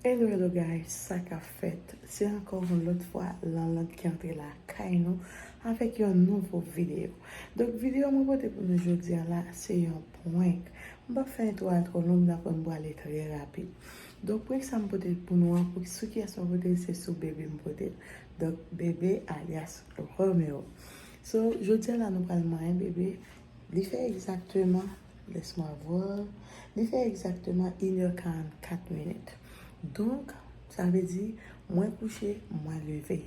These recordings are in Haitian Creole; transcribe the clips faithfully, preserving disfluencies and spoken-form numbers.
Hello, hello guys, sa k ap fèt? Se ankò yon lòt fwa Lanland ki antre lakay nou avèk yon nouvo videyo. Donk, videyo mwen pote pou nou jodi a la, se yon prank. M p ap fè entwo a twò long, n ap wè m prale trè rapid. Donk, prank sa m pote pou nou an, pou sou kiyès mwen pote l, se sou bebe m pote l. Donk, bebe alyas Romeo. So, jodi a la, nou pral manyen bebe. Li fè egzakteman, laisse-moi voir, li fè egzakteman inè karannkat minit. Donk, sa vle di, mwen kouche, mwen leve.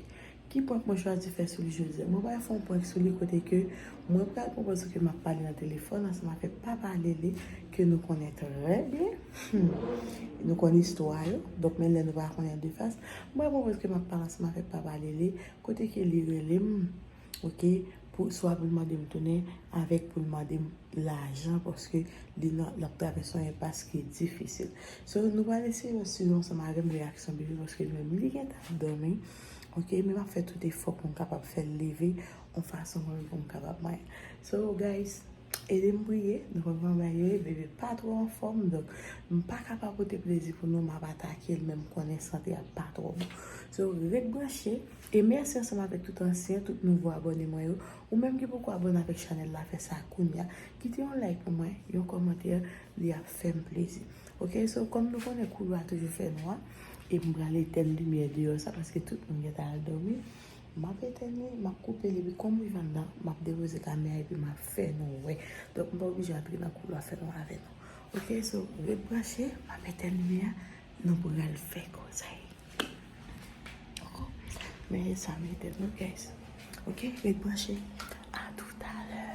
Ki prank mwen chwazi fè sou li jodi a? Mwen pral fè yon prank sou li kote ke mwen pral pran pòz ke m ap pale nan telefòn ansanm avèk papa Lele, ke nou konnen trè byen. Hmm. Nou konn istwa yo. Donk, menm lè nou pa konnen de fas, mwen pran pòz ke m ap pale ansanm avèk papa Lele, kote ke li rele m, oke, pou, swa pou l mande m tounen, avèk pou l mande m lajan, paske li nan, l ap travèse yon enpas ki difisil. So, nou pral eseye wè si ansanm avè m reyaksyon bebe, paske li menm li gentan ap dòmi. Oke, men m ap fè tout efò pou m kapab fè l leve yon fason pou m, pou m kapab manyen. So, guys, ede m priye, nou konn kòman bagay yo ye, bebe pa twò anfòm, donk m pa ka pa pote plezi pou nou, m ap atake l, men m konnen sante a pa twò bon. So, ret branche, e mèsi ansanm avèk tout ansyen, tout nouvo abòne mwen yo. Ou menm ki poko abòne avèk chanèl la, fè sa kounya. Kite yon like pou mwen, yon kòmantè, li ap fè m plezi. Oke, so kòm nou konnen koulwa toujou fè nwa, e m pral etèn limyè deyò sa paske tout moun gentan al dòmi. M ap etèn li, m ap koupe li, epi kòm m rive anndan, m ap depoze kamera epi m ap fè nou wè. Donk, m pa oblije antre nan koulwa fè nwa avè nou. Oke, so, ret branche, m ap etèn limyè a, nou pral fè koze. Oke? Men sa m etèn nou, guys. Oke, ret branche. A toutalè.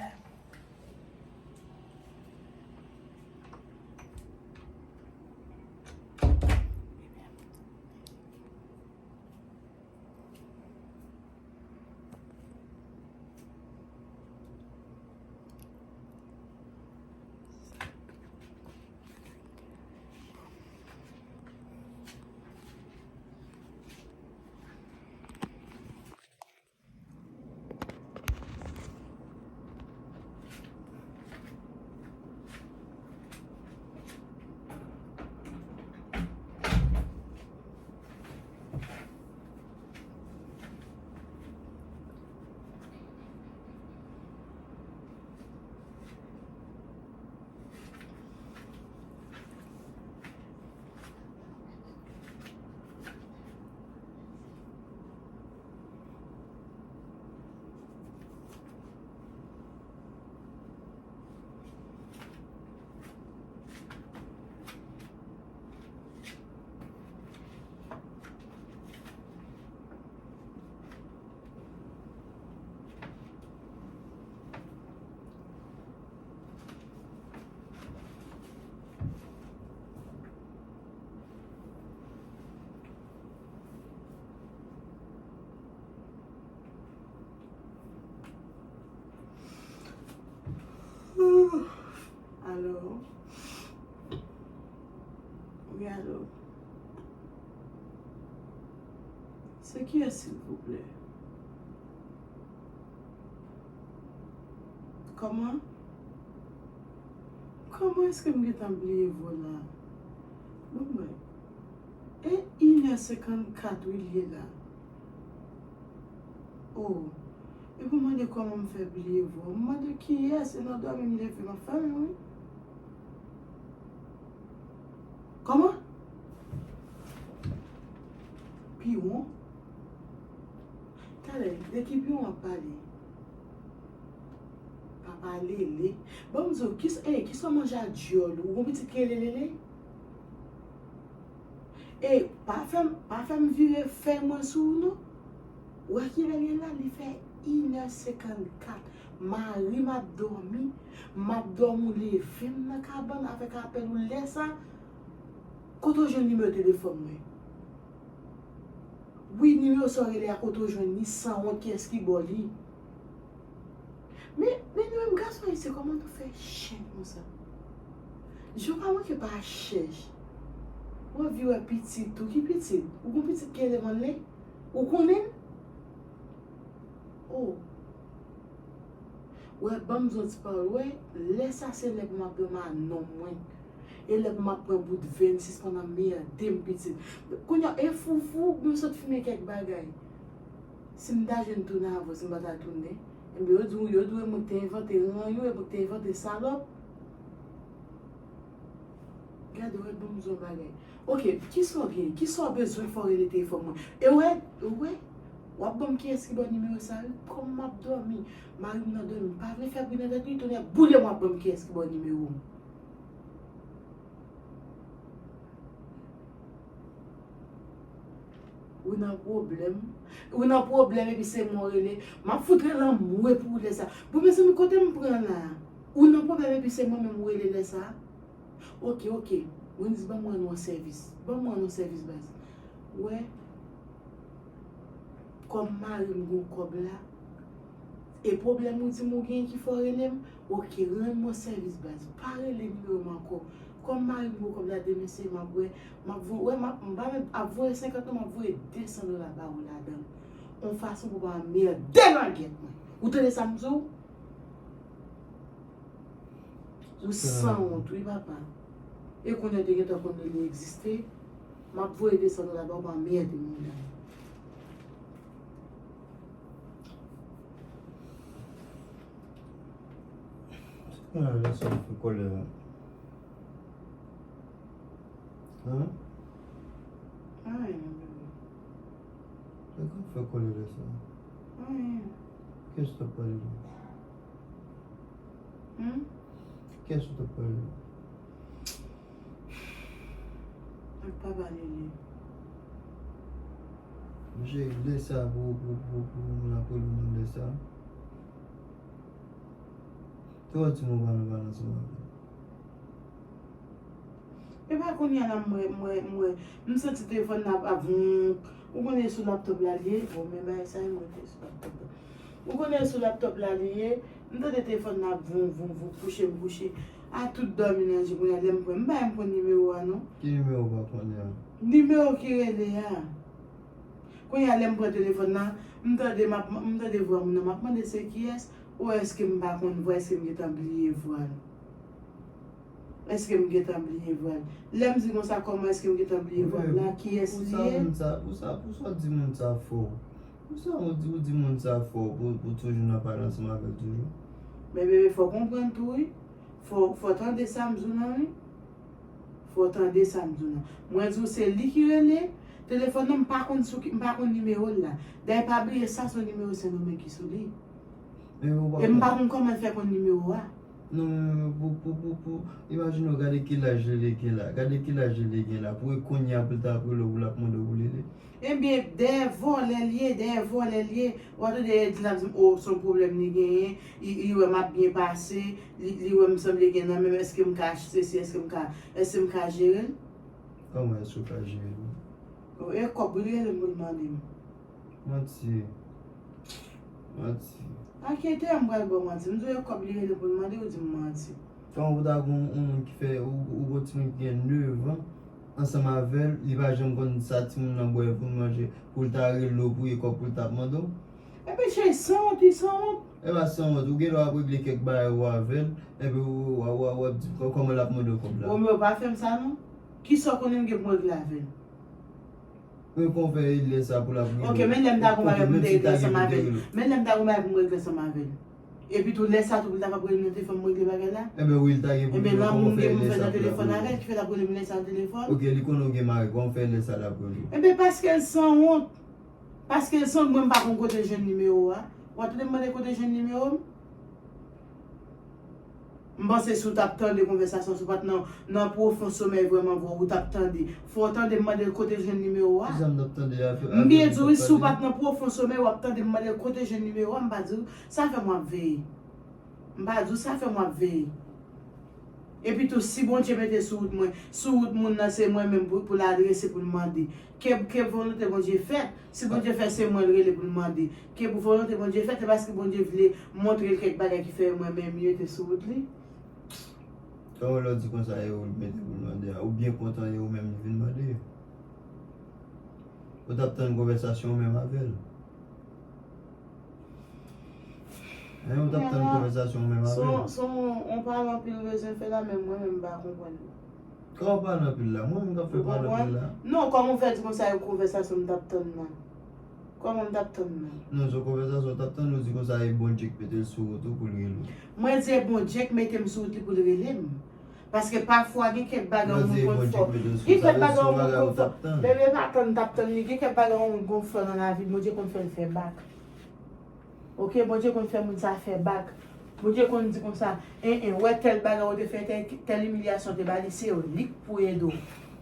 Alo. Wi, alo. Se kiyès, silvouplè? Kòman? Kòman èske m gentan bliye vwa la? Bon, mwen. E inè senkannkat wi l ye la. Oh. Epi w mande kòman m fè bliye vwa. M mande kiyès, e nan dòmi m leve, m ap fèmen wi. Kòman? Piwon? Talè, de ki piwon w ap pale? Papa Lele. Ban m di w, kisa, e, kisa w manje a dyòl ou? Ou gon pitit ki rele Lele? E pa fè m, pa fè m vire fèy mwen sou ou non. Ou wè kilè l ye la, li fè inè senkannkat. Mari m ap dòmi, m ap dòmi, ou leve m nan kabann avèk apèl ou lè sa. Kote w jwenn nimewo telefòn mwen? Wi, nimewo sa w rele a, kote w jwenn li, sanwont, kiyès ki ba w li? Men, men nou menm gason ayisyen, kòman nou fè chen konsa? Je w pa manke pa chèch. W anvi wè pitit ou, ki pitit? Ou gon pitit ki rele Manley? Ou konnen l? Oh. Wè, ban m di w ti pawòl. Wè, lè sa se lè pou m ap dòmi a nonm mwen. E lè pou m ap pran bout ven, sispann anmède m, pitit. Kounye a, e foufou, m sot fimen kèk bagay. Si m ta jwenn tounen avè w, si m pa ta tounen, enben, yo di w, yo di w, e mwen ki te envante ranyon, e mwen ki te envante salòp. Gade, wè, ban m di w yon bagay. Oke, kisa w gen? Kisa w bezwen fè w rele telefòn mwen? E wè, wè, w ap ban m kiyès ki ba w nimewo sa, wi. Kòm m ap dòmi, mari m nan dòmi, m pa vle fè bri nan tèt li, tonnè boule m, w ap ban m kiyès ki ba w nimewo m. Ou nan pwoblèm. Ou nan pwoblèm epi se mwen w rele. M ap fout rele anmwe pou ou lè sa. Bon, mezanmi, kote m pran la? Ou nan pwoblèm epi se mwen menm ou rele lè sa? Oke, oke. Wendy's, ban mwen yon sèvis. Ban mwen yon sèvis, baz. Wè. Kòm mari m gen kòb la, e pwoblèm ou di m ou gen ki fè w rele m? Oke, rann mwen sèvis, baz. Pa rele nimewo m ankò. Kòm mari m gen kòb la, demen se m ap wè, m ap voye, wè, m ap, m pa menm ap voye senkant non, m ap voye de san dola ba ou ladan l. Yon fason pou w pa anmède langèt mwen. Ou tande sa m di w? Ou sanwont, wi, papa. E kounye a te gentan konn li egziste. M ap voye de san dola ba w, pa anmède mwen la. Kounye a lè sa w fè kòlè a. Hein? Anyen, bebe. Sa k ap fè kòlè lè sa? Anyen. Kiyès w t ap pale la? Hmm? Kiyès w t ap pale la? Ak papa Lili. Mwen cheri, lè sa pou, pou, pou, pou moun ap rele w nan lè sa. Te wè timoun pa nan pale ansanm avè l. Epa kounye a la m wè, m wè, m wè, m santi telefòn nan ap, ap vounk. Ou konnen sou laptop la li ye? Bon, men bagay sa, m rete sou laptop la. Ou konnen sou laptop la li ye? M tande telefòn nan ap vounk, vounk, vounk, kouche m kouche. A tout dòmi nan je kounye a, lè m pran, m pa janm konn nimewo a non. Ki nimewo w pa konnen an? Nimewo ki rele a. Kounye a lè m pran telefòn nan, m tande, m ap, m tande vwa moun nan, m ap mande se kiyès? Ou èske m pa konn vwa, èske m gentan bliye vwa l? Èske m gentan bliye vwa l? Lè m di konsa, kòman èske m gentan bliye vwa l la? Kiyès li ye? Pou sa moun sa, pou sa, pou sa w di moun sa fò? Pou sa ou di, ou di moun sa fò, pou, pou toujou nan pale ansanm avè l toujou? Men bebe, fò w konprann tou, wi. Fò, fò w tande sa m di w nan, wi. Fò w tande sa m di w nan. Mwen di w se li ki rele, telefòn nan m pa konn sou ki, m pa konn nimewo l la. Dayè pa bliye sa se yon nimewo Sen Domenn ki sou li. E m pa konn kòman l fè konn nimewo a. Non, men, men, pou, pou, pou, pou, imajine w gade ki laj Lele gen la. Gade ki laj Lele gen la. Pou e kounye a pou l ta ap rele w, pou l ap mande w pou Lele. Ebyen, dèyè vòlè l ye, dèyè vòlè l ye. W ap tande Eddy l ap di m, o, se yon pwoblèm li genyen, li, li wè m ap byen pase, li, li wè m sanble gen nan men m, èske m ka achte sesi, èske m ka, èske m ka jere l? Kòman èske w ka jere l? E kòb wi li rele m pou l mande m. Manti. Manti. Akyete, m pral ba w manti. M di w e kòb li rele pou l mande, ou di m manti. Kòman pou ta gen yon, yon moun ki fè, ou, ou gen yon timoun ki gen nevan ansanm avè l, li pa janm konn sa timoun nan bwè pou l manje, pou l ta rele w pou e kòb pou l t ap mande w? Ebyen cheri, sanwont, wi, sanwont. E pa sanwont, ou gen dwa ap regle kèk bagay ou avè l, epi w, w, w, w ap di kò-, kòman l ap mande w kòb la. Romeo, pa fè m sa non. Kisa w konnen m gen pou m regle avè l? Men kòman w fè e lè sa pou l ap rele w? Ok, men lè m ta gon bagay pou m te regle ansanm avè l. Men lè m ta gon bagay pou m regle ansanm avè l. Epi tou, lè sa tou, pou l ta p ap rele m nan telefòn, m regle bagay la? Enben wi, l ta gen pou l di w kòman w fè e lè sa pou l ap rele w. Enben, lanmou m gen pou m fè nan telefòn avè l, ki fè l ap rele m lè sa nan telefòn? Ok, li konnen w gen mari, kòman w fè e lè sa l ap rele w? Enben, paske l sanwont. Paske l sanwont, mwen m pa konn kote l jwenn nimewo a. W ap tande m mande kote l jwenn nimewo m? M panse si w t ap tande konvèsasyon, si w pa t nan, nan pwofon somèy vrèman vrè, ou t ap tande. Fò w tande m mande l kote l jwenn nimewo a. Kisa m t ap tande a? M byen di w, wi, si w pa t nan pwofon somèy, w ap tande m mande l kote l jwenn nimewo a, m pa di w, sa fè m w ap veye. M pa di w, sa fè m w ap veye. Epi tou, si Bondye mete sou wout mwen, sou wout moun nan, se mwen menm pou, pou l adrese, pou l mande. Ke, ke volonte Bondye fèt. Si Bondye fè se mwen l rele pou l mande, ke pou volonte Bondye fèt, se paske Bondye vle montre l kèk bagay ki fè mwen menm m rete sou wout li. Kòman lè w di konsa e ou l mete pou l mande a, ou byen kontan e ou menm li vin mande? Ou t ap tann konvèsasyon w menm avè l? Hein, ou t ap tann konvèsasyon w menm avè l? Se yon, se yon, yon pale anpil ou bezwen fè la, men mwen menm m pa konprann li. Kòman w pale anpil la? Mwen menm k ap fè pale anpil la? Non, kòman w fè di konsa yon konvèsasyon m t ap tann nan? Kòman m t ap tann nan? Non, se yon konvèsasyon w t ap tann, ou di konsa e Bondye k mete l sou wout ou pou l rele w. Mwen di e Bondye k mete m sou wout li pou l rele m. Paske pafwa gen kèk bagay yon moun konn fè w. Gen kèk bagay yon moun konn fè w. Bebe pa tann t ap tann li, gen kèk bagay yon moun konn fè w nan lavi, Bondye konn fè l fè bak. Oke, Bondye konn fè moun sa fè bak. Bondye konn di konsa, en, en, wè tèl bagay ou te fè, tèl, tèl imilyasyon te ba li, se li k pou ede w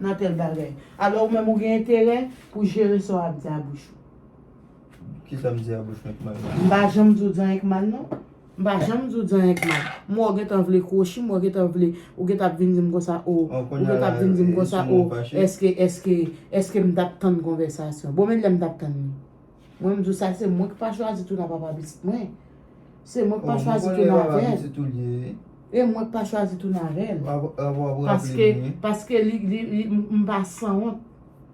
nan tèl bagay. Alò, ou menm ou gen enterè pou jere sa w ap di a bouch ou. Kisa m di a bouch mwen k mal la? M pa janm di w di anyen k mal, non. M pa janm di w di anyen k mal. M wè w gentan vle kwochi m, w gentan vle, ou gentan ap vin di m konsa, o, ou gentan ap vin di m konsa, o, èske, èske, èske m t ap tann konvèsasyon? Bon, men lè m t ap tann li. Mwen, m di w sa, se mwen ki pa chwazi tounen a papa pitit mwen. Se mwen ki pa chwazi tounen avè l. E mwen ki pa chwazi tounen avè l. Paske, paske li, li, li, m, m pa sanwont.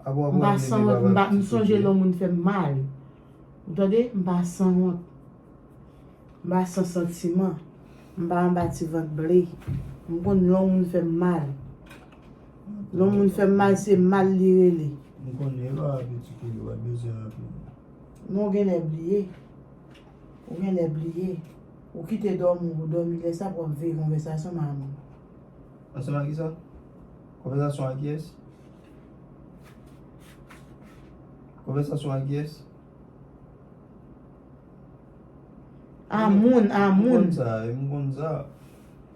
M pa sanwont, m pa, m sonje lè yon moun fè m mal. Ou tande? M pa sanwont. M pa san santiman. M pa anba ti vant ble. M konn lè yon moun fè m mal. Lè yon moun fè m mal, se mal li rele. M konnen e pa apetit ou ye, w ap bezwen raple m. Men w genlè bliye. Ou genlè bliye. Ou kite dòmi, ou dòmi lè sa pou w ap veye konvèsasyon madanm ou. Ansanm ak kisa? Konvèsasyon ak kiyès? Konvèsasyon ak kiyès? A moun, a moun. M konn sa, m konn sa.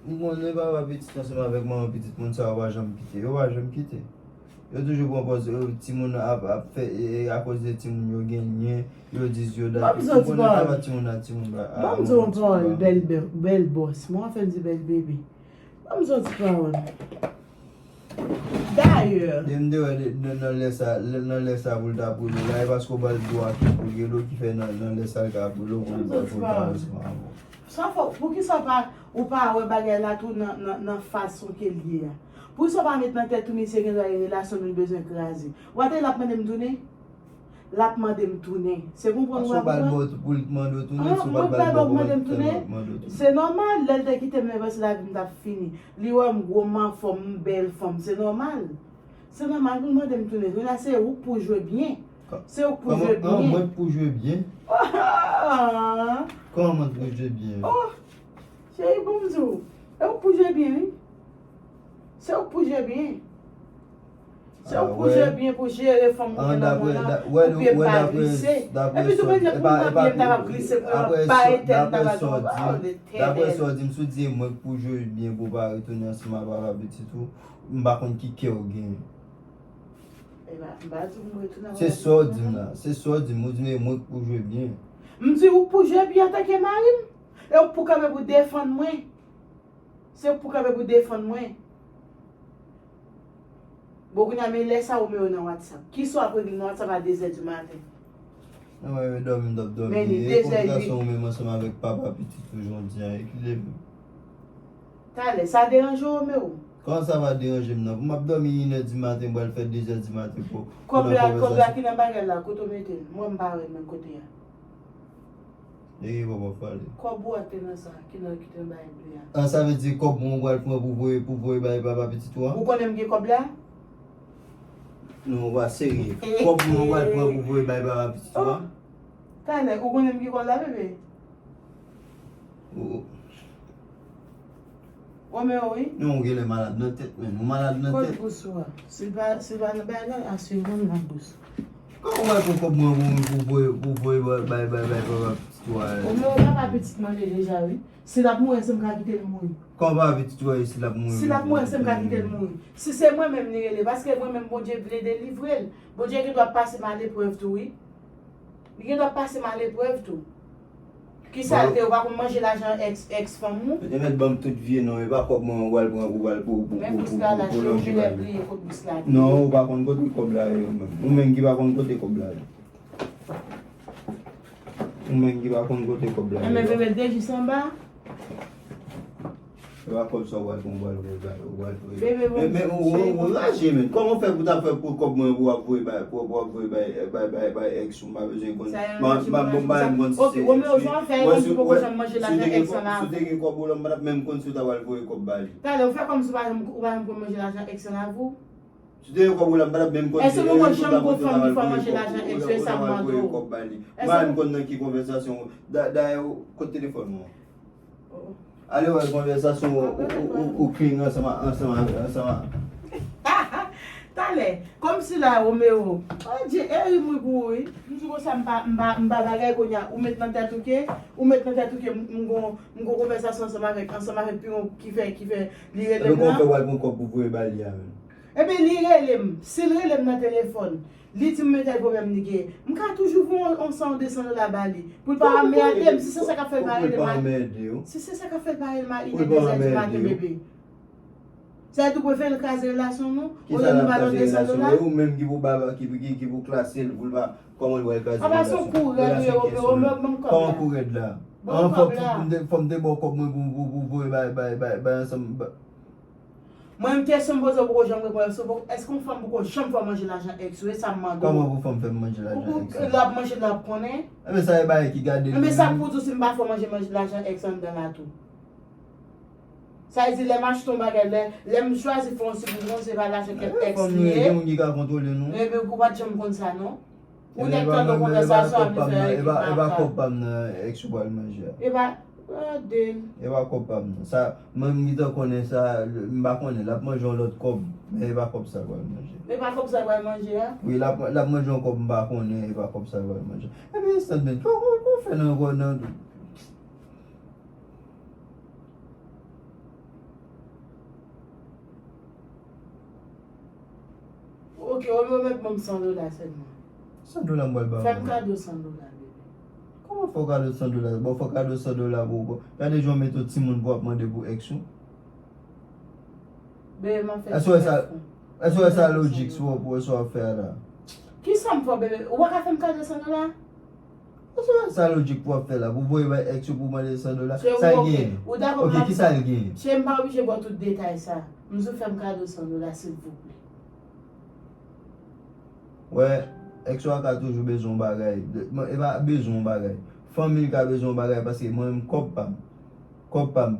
M konnen papa pitit ansanm avèk manman pitit moun sa yo pa janm kite. Yo pa janm kite. Yo toujou pran pòz, yo, timoun ap, ap fè, e, e, akoz de timoun yo genyen, yo di yo dati. M konnen papa timoun a timoun pa, a manman timoun pa. Ban m di yon pawòl, bèl, bèl, bèl bòs. Mwen fè m di bèl bebe. Ban m di yon ti pawòl. Dayè. Depi m te wè nan, nan lè sa, nan lè sa pou l ta boule w la, e paske w ba l dwa ki pou l rele w ki fè nan, nan lè sa l ka boule w pou l, pou l ta ansanm avè w. Sa fò, poukisa w pa, ou pa wè bagay la tou nan, nan, nan fason ke l ye a? Poukisa w pa met nan tèt ou misye gen dwa gen relasyon nou bezwen kraze? W a tande l ap mande m tounen? L ap mande m tounen. Se konprann ou pa konprann? An, mwen pa ba w mande m tounen. Se nòmal, lè l te kite m, men panse lavi m t ap fini. Li wè m gwo, m anfòm, m bèl fanm. Se nòmal. Se nòmal pou l mande m tounen. Kounye a se ou k pou jwe byen. Se ou k pou jwe byen. Kòman mwen k pou jwe byen? Kòman mwen k pou jwe byen? Oh! Cheri, bon m di w. E ou k pou jwe byen, wi. Se ou k pou jwe byen. Se ou k pou jwe byen pou jere fanm ou gen nan men w lan, pou pye m pa glise. Epi tou, menm jan pou m pran pye m ta p ap glise, pou m ap bare tè m ta p ap. Daprè sa w di m, si w di e mwen k pou jwe byen pou w pa retounen ansanm ak papa pitit ou, m pa konn ki kè w genyen. Epa, m pa di w pou m retounen ak papa pitit mwen. Se sa w di m la, se sa w di m, ou di m e mwen k pou jwe byen. M di ou k pou jwe byen antanke mari m, e ou k pou kanpe pou defann mwen. Se ou k pou kanpe pou defann mwen. Bon, kounye a, men lè sa Romeo nan WhatsApp. Kisa w ap regle l nan WhatsApp a de zè di maten? Nan mwen, men dòmi m t ap dòmi. Men li de zè uit. E konvèsasyon ou menm ansanm avèk papa pitit ou jodi a, e ki leve. Talè, sa deranje w, Romeo? Kòman sa va deranje m nan? Pou m ap dòmi inè di maten, m pral fè de zè di maten pou, pou nan konvèsasyon. Kòb la, kòb la ki nan bagay la, kote w mete l? Mwen, m pa wè l menm kote a. E ki kòb w ap pale? Kòb ou a te nan sa, ki nan, ki te nan bagay ble a. An, sa vle di kòb mwen ou pral pran pou voye, pou voye bay papa pitit ou a? Ou konnen m gen kòb la? Non, ou pa serye. Kòb mwen ou pral pran pou voye bay papa pitit ou a? Oh! Talè, ou konnen m gen kòb la, bebe? Ou, ou. Romeo, wi. Non, ou genlè malad nan tèt, men. Ou malad nan tèt. Kot bous ou a? Si l pa, si l pa nan bagay la, asire w nan bous. Kòman w pral pran kòb mwen pou, pou voye, pou voye bay, bay, bay, bay papa pitit ou a? Romeo, papa pitit mwen li ye deja, wi. Si l ap mouri, se m ka kite l mouri. Kòman papa pitit ou a ye si l ap mouri? Si l ap mouri, se m ka kite l mouri. Si se mwen menm li rele, paske mwen menm Bondye vle delivre l. Bondye gen dwa pase m a leprèv tou, wi. Li gen dwa pase m a leprèv tou. Kisa l te, ou pa konn manje lajan èks, èks fanm ou? Yo te mèt ban m tout vye non, e pa kòb mwen ou pral pran pou, pou, pou, pou, pou, pou, pou lonje bay mwen. Non, ou pa konn kote kòb la ye ou menm. Ou menm ki pa konn kote kòb la ye. Ou menm ki pa konn kote kòb la ye. Enben, bebe, de jis anba. Se pa kòb sa w pral pran, w pral voye bay, w pral voye. Bebe, men, men, ou, ou, ou raje, men. Kòman w fè pou ta fè pou kòb mwen pou w ap voye bay, pou, pou w ap voye bay, bay, bay, bay ex ou, m pa bezwen konn. Sa yon M pa, m pa, m pa menm konn si se ex ou. Ok, Romeo, jan w fè, si w te gen kòb, si w te gen kòb ou la, m pa t ap menm konn si w ta pral voye kòb ba li. Talè, ou fè kòmsi ou pa janm, ou pa janm konn manje lajan ex lan avè w. Si w te gen kòb ou la, m pa t ap menm konn si ex ou ta pral voye kòb, ou ta pral voye kòb ba li. M pa menm konn nan ki konvèsasyon. Da-, dayè, kote telefòn mwen? Ale wè konvèsasyon ou, ou, ou, ou, ou clean ansanm a, ansanm a, ansanm a. Talè, kòmsi la, Romeo. Oh, Dye, e ri m ri pou ou, wi. M di konsa, m pa, m pa, m pa bagay kounye a. Ou met nan tèt ou ke, ou met nan tèt ou ke m, m gon, m gon konvèsasyon ansanm avèk, ansanm avèk piyon ki fè, ki fè li rele m la. Epi kòman w fè w al pran kòb pou voye ba li a menm? Ebyen, li rele m. Si l rele m nan telefòn, li di m men tèl pwoblèm li gen. M ka toujou voye yon, yon san, de san dola ba li. Pou l pa anmède m. Si se sa k ap fè l pa rele m, si se sa k ap fè l pa rele m a inè dèzè di maten, bebe. Sa vle di w prefere l kraze relasyon nou, olye nou ba l yon de san dola? E ou menm ki pou ba, ki, ki, ki pou klase l, pou l pa, kòman l pral kraze relasyon, relasyon ki ex ou menm? Kòman kou rèd la? An, fò, fò m te, fò m te ba w kòb mwen pou, pou, pou voye bay, bay, bay, bay ansanm, ba- Mwen, m kesyon m poze w poko janm reponn. Èske w poko, èske yon fanm poko janm fè w manje lajan ex ou? E sa m mande w. Kòman pou fanm fè m manje lajan ex ou? Lè w ap manje, lè w ap konnen. Enben, sa e bagay ki gade. Enben, sa k pou di w si m pa fè w manje, manje lajan ex anndan la tou? Sa vle di, lè m achte yon bagay, lè, lè m chwazi fè yon ti bouzwen, se pa lajan kèk ex li ye. Gen moun ki ka kontwole nou. Enben, ou pa t janm konn sa, non? Ou nèk tande yon konvèsasyon ap vin fè epa, epa kòb pa m nan ex ou pral manje a. Epa, gade l. Epa kòb pa m nan. Sa, mwen m gentan konnen sa, m pa konnen, l ap manje yon lòt kòb, men epa kòb sa l pral manje. Epa kòb sa l pral manje a? Wi, l ap, l ap manje yon kòb m pa konnen, epa kòb sa l pral manje. Epi, Sandman, kòman, kòman w fè nan, nan, Ok, Romeo, mèt ban m san dola sèlman. San dola m pral ba ou. Fè m kado san dola, bebe. Kòman fè w kado san dola? Bon, fè w kado san dola pou, pou, gade jan w mete yon timoun pou w ap mande pou ex ou. Bebe, m ap fè ti frè fou. Èske w wè sa lojik sa w, pou sa w ap fè a la? Kisa m fè w, bebe? Ou pa ka fè m kado san dola? Sa, sa lojik pou w ap fè la, pou voye bay ex ou pou mande san dola. Sa l genyen? Ok, kisa l genyen? Cheri, m pa oblije ba w tout detay sa. M sou fè m kado san dola, silvouplè. Wè, ex ou a ka toujou bezwen yon bagay. E pa bezwen yon bagay. Fanmi l ka bezwen yon bagay, paske mwen menm kòb pa m. Kòb pa m,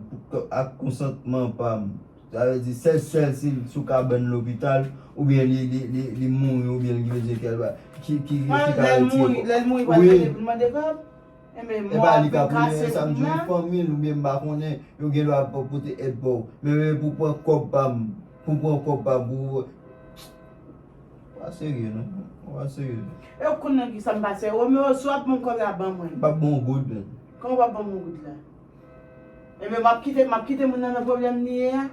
ak konsantman pa m. Sa vle di, sèl, sèl si l sou kabann lopital, oubyen li, li, li, li mouri, oubyen li bezwen kè l ba, ki, ki, ki ka retire kòb. Lè l mouri, pral mande pou l mande kòb? Enben, mò ap vin kase moun nan. Fanmi l, oubyen m pa konnen, yo gen dwa pote èd ba w. Men, men pou pran kòb pa m, pou pran kòb pa m, pou, pa serye non, pa serye. E w konn nan kisa m pa serye. Romeo, si w ap ban m kòb la, ban mwen. M p ap ban w yon goud, men. Kòman w p ap ban m yon goud la? Enben, m ap kite, m ap kite moun nan nan pwoblèm li ye a.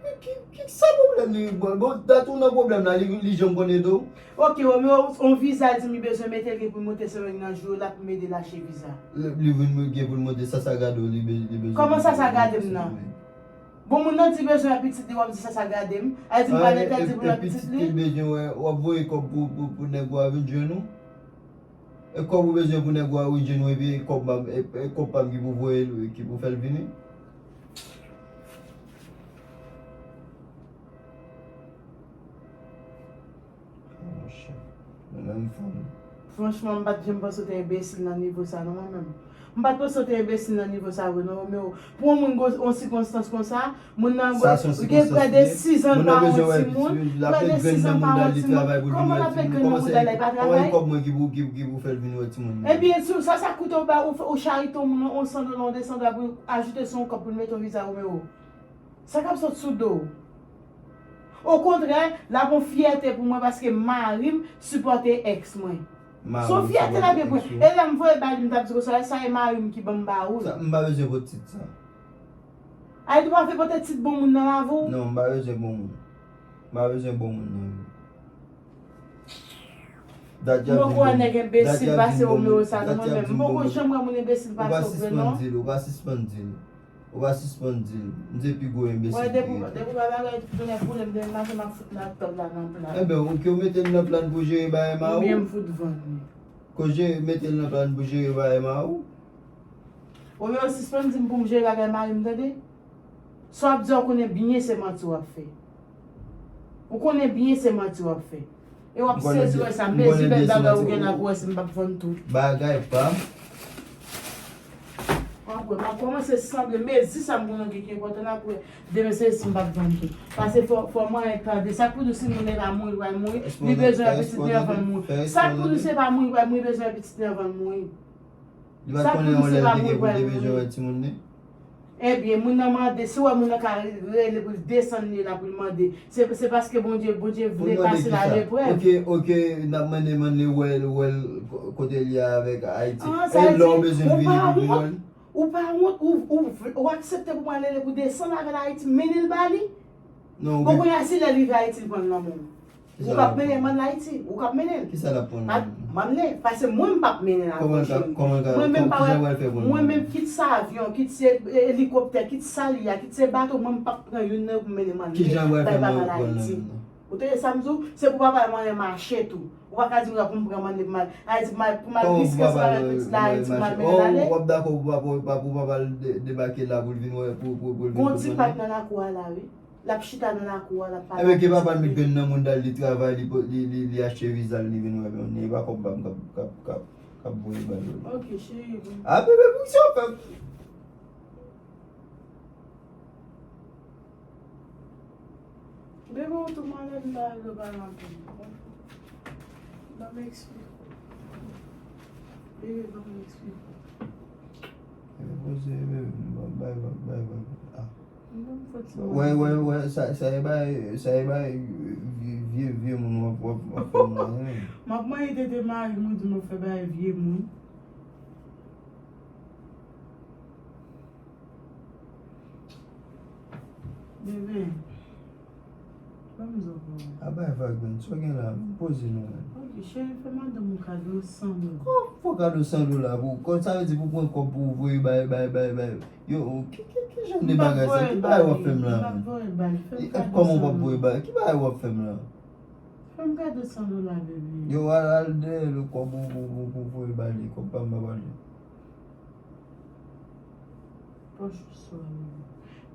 Ki, ki, ki sa pwoblèm li? Bon, bon, dat ou nan pwoblèm la, li, li janm konn ede w? Ok, Romeo, yon viza l di m li bezwen mete l gen pou l monte Sendomeng nan jou yo, l ap ede l achte viza. Li, li vin gen pou l monte, sa sa gade w, li be-, li bezwen. Kòman sa sa gade m nan? Bon, moun nan di bezwen pitit li, w ap di sa sa gade m? A di m pa mete l di pou l pitit li? Pitit li bezwen, wè, w ap voye kòb pou, pou, pou nèg ou a vin jwenn ou? E kòb ou bezwen pou nèg ou a vin jwenn ou, epi e kòb pa m, e, e kòb pa m ki pou voye l, ki pou fè l vini? Monchè, nou menm fanm. Franchman, m pa t janm panse w te enbesil nan nivo sa, non, mwen menm. M pa t panse w te enbesil nan nivo sa vre, non, Romeo. Pou yon moun gon yon sikonstans konsa, moun nan gen prè de sis an l pa wè yon timoun, prè de sis an l pa wè yon timoun. Kòman l ap met grenn nan mouda l, li pa travay? Kòman e kòb mwen ki pou, ki, ki pou fè l vin wè timoun nan? Ebyen, sa, sa koute w ba, ou, ou charite yon moun, yon san dola, yon de san dola pou ajoute sou yon kòb pou l mete yon viza, Romeo. Sa k ap sot sou do w? Okontrè, l ap yon fyète pou mwen paske mari m sipòte èks mwen. Se yon fyète l ap gen pou mwen. E lè m voye ba li, m t ap di konsa, sa e mari m ki ban m ba ou l. Sa, m pa bezwen pote tit sa. Ay, ou pa vle pote tit bon moun nan lavi w? Non, m pa bezwen bon moun. M pa bezwen bon moun nan vi m. M poko wè nèg enbesil pase Romeo sa non mwen menm. M poko janm wè moun enbesil pase w vre non. Ou pa sispann di l, ou pa sispann di l. Ou pa sispann di l. M se pi gwo enbesil ki rete. Wè, depi, depi w pa bagay, tounen boule m demen maten, m ap fout laptòp la nan pla. Enben, ou ke w mete l nan plan pou jere bagay mari w? Oubyen m fout vann li. Ke w jere, mete l nan plan pou jere bagay mari w? Romeo, sispann di m pou m jere bagay mari m, tande? Sa w ap di a, ou konnen byen se manti w ap fè. Ou konnen byen se manti w ap fè. E w ap sezi wè sa, mezi bèl bagay ou gen la pou wè si m p ap vann tou. Bagay pa m. W ap wè, m ap kòmanse sanble, mezi sa m konnen ki enpòtan la pou wè demen se si m p ap vann tou. Paske fò, fò mwen tande. Sa k pou di si moun nan pa mouri, pral mouri, li bezwen wè pitit li anvan l mouri. Sa k pou di si pa mouri, pral mouri, bezwen wè pitit li anvan l mouri. Li pa t konnen yon lè li gen pou li te bezwen wè timoun li? Ebyen, moun nan mande, si w wè moun nan ka rele pou l desann li la pou l mande, se, se paske Bondye, Bondye vle pase l a leprèv. Ok, ok, n ap mande, mande wè l, wè l ko-, kote li ye avèk Ayiti. E lè w bezwen vini pou vin wè l? Ou pa wont, ou, ou, ou aksepte pou pran rele pou desann avè l Ayiti, mennen l ba li? Non, ok. Bon, kounye a, si lè l rive Ayiti, l pran l nan men w. Ou p ap mennen l, mann Ayiti, ou k ap mennen l. Kisa l ap pran nan men l? M ap mennen l, paske mwen m p ap mennen l avè w, cheri. Mwen menm pa wè, mwen menm kit se avyon, kit se elikoptè, kit sa l ye a, kit se bato, mwen m p ap pran youn nan yo pou m mennen mann bay papa l Ayiti. Ou tande sa m di w? Se pou papa l manyen mache tou. Ou pa ka di m pou m pran mann li pou m al Ayiti, pou m al, pou m al riske sa avèk pitit la Ayiti, pou m al mennen l ale. W ap dakò pou papa, pou papa l de-, debake la pou l vin wè, pou, pou, pou l vin konn mann li? Gon ti pat nan lakou a la, wi. L ap chita nan lakou a, l ap pale. Ebyen, ke papa l met grenn nan moun, l al li travay, li po-, li, li, li achte viza l, li vin wè m, li pa kòb pa m k ap, k ap, k ap, k ap voye ba l yo. Ok, cheri, bon. A, bebe, pou sa w fè. Bebe, ou tou malad, m pa vle w pale anpil. Ban m eksplike w. Bebe, ban m eksplike w. Bebe, poze, bebe, bay, bay, bay, bay. A. Wè, wè, wè, sa, sa e bay, sa e bay vye, vye, vye moun w ap, w ap, w ap fè m la, wi. M ap manyen tete mari m, ou di m ap fè bay vye moun. Bebe, ban m di w pou. A bay vag, men, sa w gen la, poze non, men. Ok, cheri, fè madanm ou kado san dola. Kòman fè kado san dola pou, kòb, sa vle di pou pran kòb pou voye bay, bay, bay, bay. Yo, ki, ki, ki jan de bagay sa? Ki bagay w ap fè m la menm? Kòman w p ap voye ba l? Ki bagay w ap fè m la? Fè m kado san dola, bebe. Yo, al, al dèyè l kòb ou, ou, ou, ou voye ba li, kòb pa m pa ba li. Pòch ou sou a, bebe.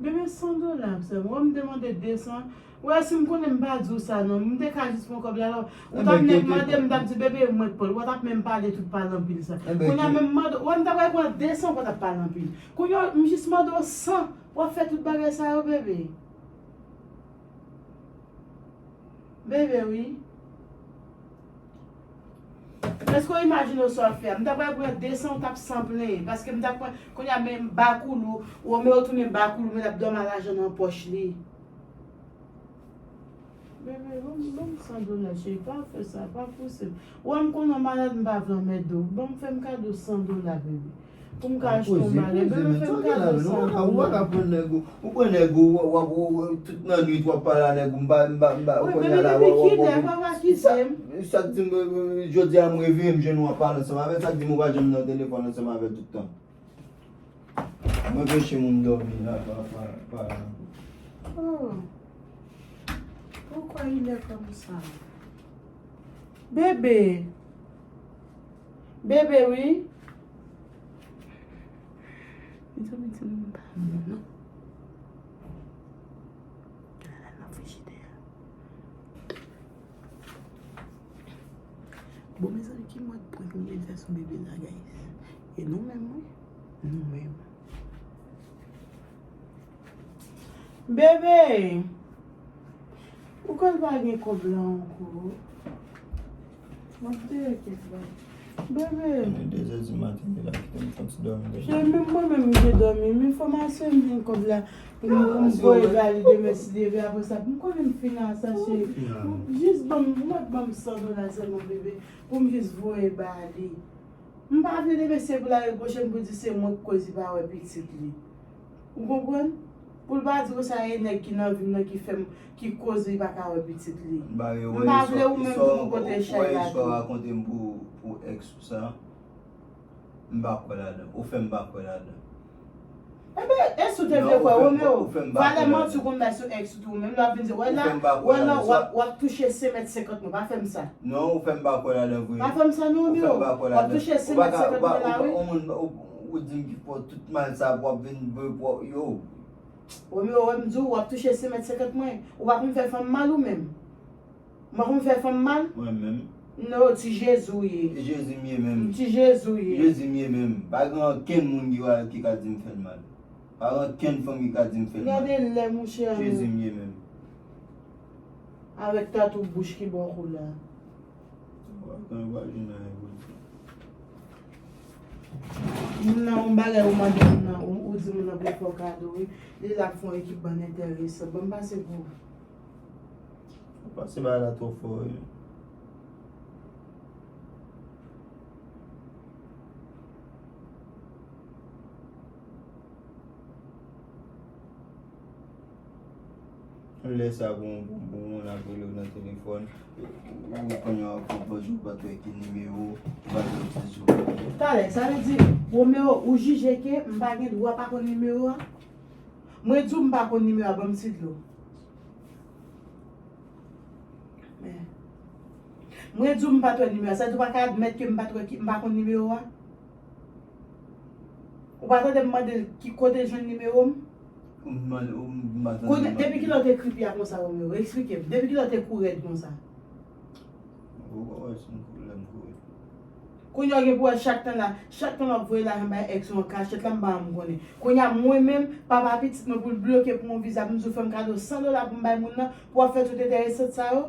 Bebe, san dola, sè m. Wè m te mande desan. Wè, si m konnen m pa di w sa non. M te ka jis pran kòb la, la. Ou t ap menm mande m, m t ap di, bebe, mwen k pran l. Ou t ap menm pale tout pale anpil sa. Kounye a menm mande, wè, m ta pral pran desan, ou pa t ap pale anpil. Kounye a, m jis mande w san. W ap fè tout bagay sa yo, bebe. Bebe, wi. Èske w imajine w sa w ap fè a? M ta pral pran desan, w t ap san plenyen. Paske m t ap pran, kounye a, men bakoulou, ou men w tounen bakoulou, men l ap dòmi a lajan nan pòch li. Bebe, ban m, ban m san dola, cheri. Pa fè sa, pa pouse m. Ou wè m konnen w malad, m pa vle anmède w. Ban m, fè m kado san dola, bebe. Pou m ka achte yon bagay. Bebe, fè m kado san dola. Ou pa ka pran nèg ou, ou pran nèg ou, w ap, w ap, w ap, tout nan nwit w ap pale a nèg ou, m pa, m pa, m pa, ou konnen la, w ap, w ap, w ap. Wi, bebe, depi kilè, papa, kite m. Sa k di m, jodi a m reveye, m jwenn ou ap pale ansanm avè l, sa k di m ou pa janm nan telefòn ansanm avè l tout tan. M anpeche moun dòmi la, pa, pa, pa. Oh. Pourquoi il est comme ça? Bebe. Bebe, wi. Mezanmi, ti moun pa moun, non. Al nan frijidè a. Bon, mezanmi, ki mòd prank nou vin fè sou bebe la, guys? E nou menm, wi. Nou menm. Bebe! Ou kwè l pa gen kòb la ankò? M ap deye kèk bagay. Bebe! Konnen de zè di maten, li la kite m fon ti dòmi deja. Cheri, menm mwen menm, m te dòmi. Men fò m asire m jwenn kòb la. Pou m, pou m voye ba li demen, si Dye vle, apre sa, m konnen m fini a sa, cheri. Jis ban m, mwen ban m san dola sèlman, bebe, pou m jis voye ba li. M pa vle demen se pou lane pwochèn pou di se mwen k koz li pa wè pitit li. Ou konprann? Pou l pa di konsa e nèg ki nan vi m nan ki fè m, ki koz li pa ka wè pitit li. M pa vle ou menm tou pou pote chay la tou. Istwa w rakonte m pou, pou ex ou sa. M pa kwè ladan. Ou fè m pa kwè ladan. Enben, e si w te vle kwè, Romeo, valè manti w konn bay sou ex ou tou, menm lè w ap vin di, wè la, wè la, w ap, w ap touche senk mèt senkant mwen, pa fè m sa. Non, ou fè m pa kwè ladan vre. Pa fè m sa non, Romeo. W ap touche senk mèt senkant mwen la, wi. Ou pa ka, ou pa, ou pa, yon moun, ou, ou di m ki fò tout mal sa, w ap vin, yo. Romeo, wè m di w, w ap touche senk mèt senkant mwen. Ou pa konn fè fanm mal ou menm? Ou pa konn fè fanm mal? Mwen menm? Non, ti Jezi w ye. E Jezi m ye menm. Ti Jezi w ye. Jezi m ye menm. Pa gen ankenn moun ki va, ki ka di m fè l mal. Pa gen ankenn fanm ki ka di m fè l mal. Gade lè, monchè. Jezi m ye menm. Avèk tatou bouch ki bò kou la. Moun nan, yon bagay ou mande moun nan, ou, ou di moun nan pou l fè w kado, wi. Li la ap fè yon ekipman enteresan. Ban m pase pou ou. Ou pase bagay la twò fò, wi. Lè sa pou, pou, pou moun ap rele w nan telefòn, ou, ou konn yo ap konpoze, ou pa t wè ki nimewo, ou pa t wè ki jou. Talè, sa vle di, Romeo, ou jije ke m pa gen dwa pa konn nimewo a? Mwen di w m pa konn nimewo a, ban m ti dlo. Men. Mwen di w m pa t wè nimewo a, sa vle di w pa ka admèt ke m pa t wè ki, m pa konn nimewo a? Ou pa tande m mande l ki kote l jwenn nimewo m? Ou m mande, ou m pa tande. Kote, depi kilè w te kripi a konsa, Romeo? Eksplike m. Depi kilè w te kou rèd konsa? Ou pa wè si m kou, lè m kou rèd. Kounye a w gen pou wè chak tan la, chak tan w ap voye lajan bay ex ou an kachèt la, m pa janm konnen. Kounye a mwen menm, papa pitit mwen pou l bloke pou yon viza, pou m di w fè m kado san dola pou m bay moun nan, pou w ap fè tout enteresan sa yo?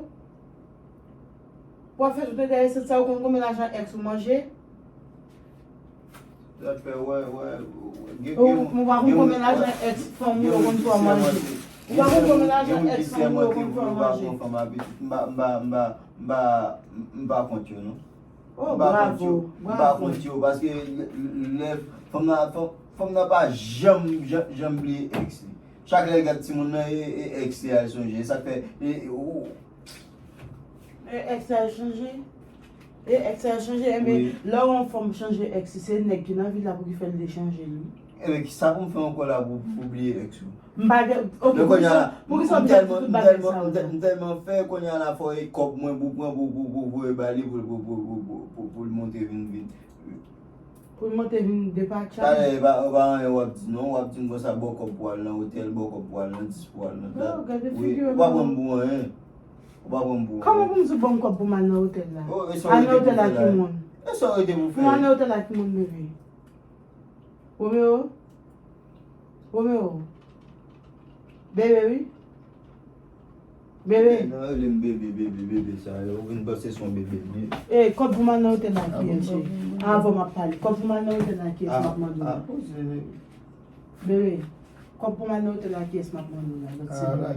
W ap fè tout enteresan sa, ou konn konbyen lajan ex ou manje? Sa fè, wè, wè, wè, gen, gen, ou pa konn konbyen lajan ex fanm ou yo konn fè w manje. Ou pa konn konbyen lajan ex fanm ou yo konn fè w manje. M pa, m pa, m pa, m pa, m pa kont yo, non. Oh, bravo, bravo. M pa kont yo, paske lè, lè, fanm nan, fanm, fanm nan pa janm, janm, janm bliye ex li. Chak lè l gad timoun nan, e, e ex li al sonje. Sa k fè, e, e, ou, E ex la chanje? E ex la chanje? Enben, wi, lè yon fanm chanje ex li, se nèg ki nan vi l la pou ki fè l te chanje l, wi. Enben, kisa pou m fè ankò la pou, pou bliye ex ou? M pa gen, ok, poukisa, poukisa w bezwen di tout bagay sa yo la? M tèlman fè, kounye a la fò e kòb mwen pou pran, pou, pou, pou voye ba li, pou, pou, pou l monte vin, vin. Pou l monte vin depatcha m. Talè, e pa, e pa anyen w ap di non, w ap di m konsa, ba w kòb pou w al nan otèl, ba w kòb pou w al nan dis, pou w al nan dat. Wi, ou pa pran m pou anyen. Ou pa pran m pou anyen. Kòman pou m di w ban m kòb pou m al nan otèl la? Al nan otèl la ki moun? E sa w rete pou fè? Pou m al nan otèl la ki moun, bebe? Romeo? Romeo. Bebe, wi. Bebe. Nan rele m bebe, bebe, bebe sa yo. Ou vin panse se yon bebe m ye. E, kòb pou m al nan otèl la kiyès, cheri? Avan m ap pale. Kòb pou m al nan otèl la kiyès, m ap mande w la. Bebe, kòb pou m al nan otèl la kiyès, m ap mande w la.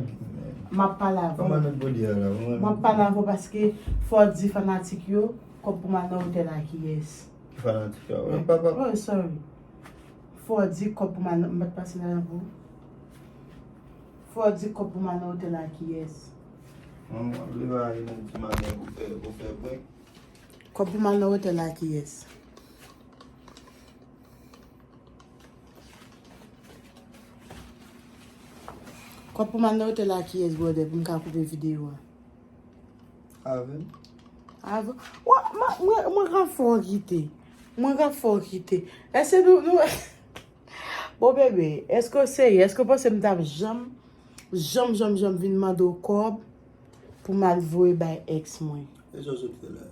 M ap pale avè w. M ap pale avè w paske fò w di fanatik yo, kòb pou m al nan otèl la kiyès. Ki fanatik sa yo? Oh, sorry. Fò w di kòb pou m al nan, m pa t pase la nan pou. Fò w di kòb pou m al nan otèl la kiyès? Mwen, mwen vle mari nan ti maten pou fè, pou fè prank. Kòb pou m al nan otèl la kiyès? Kòb pou m al nan otèl la kiyès, brother, pou m ka koupe videyo a? Avè m. Avè w. Mwen, mwen, mwen ka fè w kite. Mwen ka fè w kite. Èske nou, nou, bon, bebe, èske w serye? Èske w panse m t ap janm, janm, janm, janm vin mande w kòb pou m al voye bay ex mwen? E sa w sot fè la?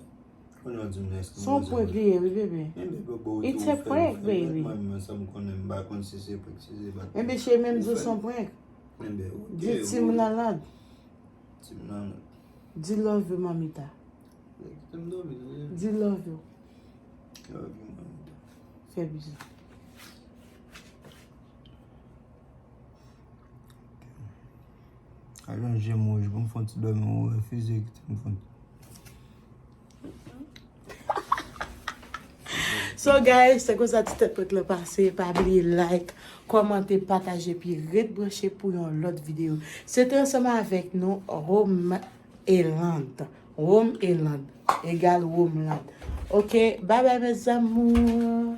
Kounye a w di m èske m bezwen. Se yon prank li ye, wi, bebe. It's a prank, baby. Mwen menm sa m konnen, m pa konn si se prank, si se pa prank. Enben, cheri, men m di w se yon prank. Enben, ok. Di timoun nan lòd. Timoun nan lòd. Di love you, mamita. Kite m dòmi, non. Di love you. Love you, mamita. Fè bizou. Al yon je m wouj pou m fè yon ti dòmi, ou refize kite m fè yon ti. So guys, se konsa ti tèt prank lan pase. Pa bliye like, kòmante, pataje, epi ret branche pou yon lòt videyo. Se te ansanm avèk nou, Rome Eland. Rome Eland egal Romeland. Ok, bye bye mes amours.